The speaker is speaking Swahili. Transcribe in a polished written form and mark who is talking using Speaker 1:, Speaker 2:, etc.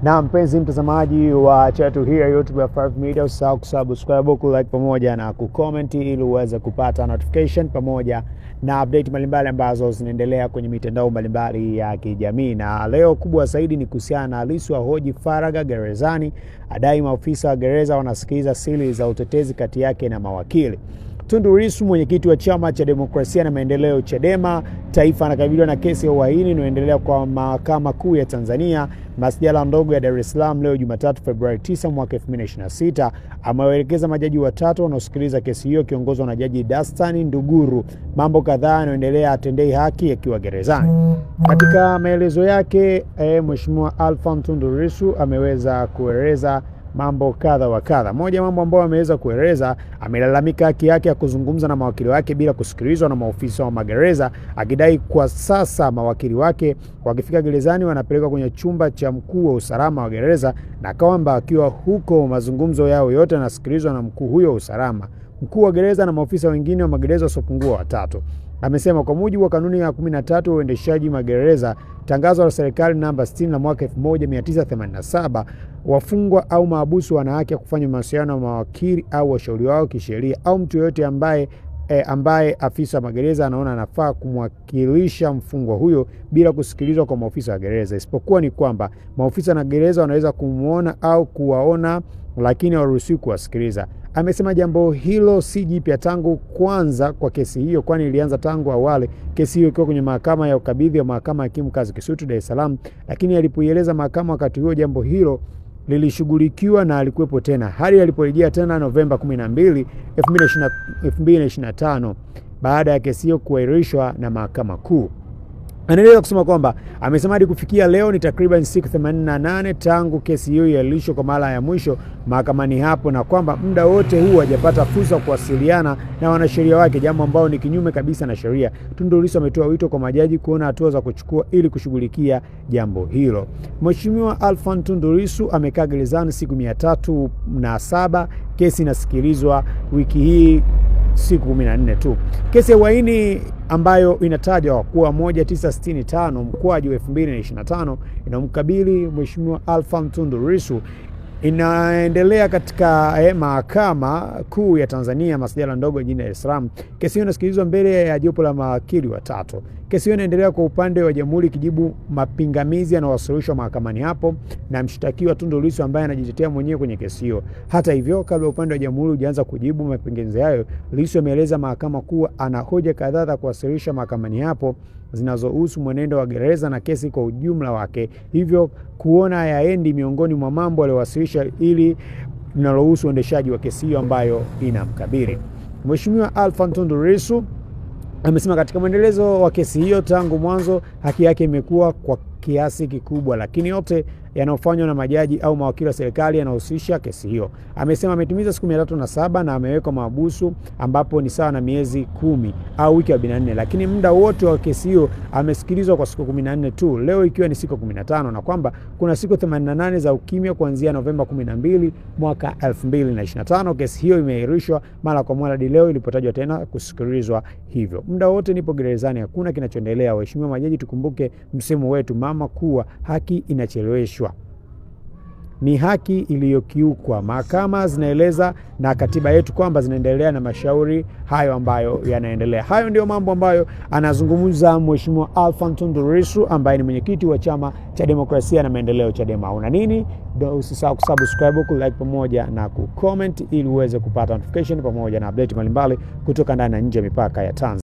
Speaker 1: Na mpenzi mtazamaji wa channel hii ya YouTube ya 5 Media, usisahau kusubscribe, kulike pamoja na kucomment ili uweze kupata notification pamoja na update mbalimbali ambazo zinaendelea kwenye mitandao mbalimbali ya kijamii. Na leo kubwa zaidi ni kuhusiana na Lissu ahoji faragha gerezani, adai maofisa wa gereza wanasikiliza siri za utetezi kati yake na mawakili. Tundu Lissu, mwenyekiti wa Chama cha Demokrasia na Maendeleo Chadema Taifa, anakabiliwa na kesi ya uhaini inayoendelea kwa Mahakama Kuu ya Tanzania masjala ndogo ya Dar es Salaam leo Jumatatu Februari 9 mwaka 2026. Amewaelekeza majaji watatu wanaosikiliza kesi hiyo kiongozwa na Jaji Dastan Nduguru mambo kadhaa yanayoendelea atendei haki akiwa gerezani. Katika maelezo yake, Mheshimiwa Alpha Tundu Lissu ameweza kueleza mambo kadha wa kadha. Moja mambo ambayo ameweza kueleza, amelalamika haki yake ya kuzungumza na mawakili wake bila kusikilizwa na maofisa wa magereza, akidai kwa sasa mawakili wake wakifika gerezani wanapelekwa kwenye chumba cha mkuu wa usalama wa gereza, na kwamba akiwa huko mazungumzo yao yote yanasikilizwa na mkuu huyo wa usalama, mkuu wa gereza na maofisa wengine wa magereza wasiopungua watatu. Amesema kwa mujibu wa kanuni ya 13 wa uendeshaji magereza, tangazo la serikali namba 60 la mwaka 1987, wafungwa au mahabusu wana haki ya kufanya mawasiliano na mawakili au washauri wao kisheria au mtu yeyote ambaye afisa wa magereza anaona anafaa kumwakilisha mfungwa huyo bila kusikilizwa kwa maofisa wa gereza, isipokuwa ni kwamba maofisa na gereza wanaweza kumuona au kuwaona, lakini hawaruhusiwi kuwasikiliza. Amesema jambo hilo si jipya tangu kwanza kwa kesi hiyo, kwani ilianza tangu awali, kesi hiyo ikiwa kwenye mahakama ya ukabidhi wa mahakama ya hakimu mkazi Kisutu Dar es Salaam, lakini alipoieleza mahakama wakati huo jambo hilo lilishughulikiwa na alikuwepo tena hadi aliporejea tena Novemba 12, 2025 baada ya kesi hiyo kuahirishwa na mahakama kuu. Anaendelea kusema kwamba amesema hadi kufikia leo ni takriban siku 88 tangu kesi hiyo iahirishwe kwa mara ya mwisho mahakamani hapo, na kwamba muda wote huu hajapata fursa kuwasiliana na wanasheria wake, jambo ambalo ni kinyume kabisa na sheria. Tundu Lissu ametoa wito kwa majaji kuona hatua za kuchukua ili kushughulikia jambo hilo. Mheshimiwa Alpha Tundu Lissu amekaa gerezani siku 307, kesi inasikilizwa wiki hii siku 14 tu. Kesi ya uhaini ambayo inatajwa kuwa 1965 mkwaju 2025 inamkabili Mheshimiwa Alpha Tundu Lissu inaendelea katika Mahakama Kuu ya Tanzania masjala ndogo jijini Dar es Salaam. Kesi hiyo inasikilizwa mbele ya jopo la mawakili watatu. Kesi hiyo inaendelea kwa upande wa jamhuri ikijibu mapingamizi yanayowasilishwa mahakamani hapo na mshtakiwa Tundu Lissu ambaye anajitetea mwenyewe kwenye kesi hiyo. Hata hivyo, kabla upande wa jamhuri hujaanza kujibu mapingamizi hayo, Lissu ameeleza mahakama kuwa ana hoja kadhaa za kuwasilisha mahakamani hapo zinazohusu mwenendo wa gereza na kesi kwa ujumla wake, hivyo kuona hayaendi miongoni mwa mambo aliyowasilisha ili linalohusu uendeshaji wa kesi hiyo ambayo inamkabili. Mheshimiwa Alpha Tundu Lissu amesema katika mwendelezo wa kesi hiyo tangu mwanzo haki yake imekuwa kwa kiasi kikubwa, lakini yote yanayofanywa na majaji au mawakili wa serikali yanahusisha kesi hiyo. Amesema ametimiza siku 307 na amewekwa mahabusu ambapo ni sawa na miezi 10 au wiki 44, lakini muda wote wa kesi hiyo amesikilizwa kwa siku 14 tu, leo ikiwa ni siku 15, na kwamba kuna siku 88 za ukimya kuanzia Novemba 12 mwaka 2025. Kesi hiyo imeahirishwa mara kwa mara hadi leo ilipotajwa tena kusikilizwa. Hivyo muda wote nipo gerezani, hakuna kinachoendelea. Waheshimiwa majaji, tukumbuke msemo wetu mama kuwa haki inacheleweshwa ni haki iliyokiukwa. Mahakama zinaeleza na katiba yetu kwamba zinaendelea na mashauri hayo ambayo yanaendelea. Hayo ndio mambo ambayo anazungumza Mheshimiwa Alpha Tundu Lissu ambaye ni mwenyekiti wa Chama cha Demokrasia na Maendeleo Chadema. Una nini? Usisahau kusubscribe, kulike pamoja na kucomment ili uweze kupata notification pamoja na update mbalimbali kutoka ndani na nje ya mipaka ya Tanzania.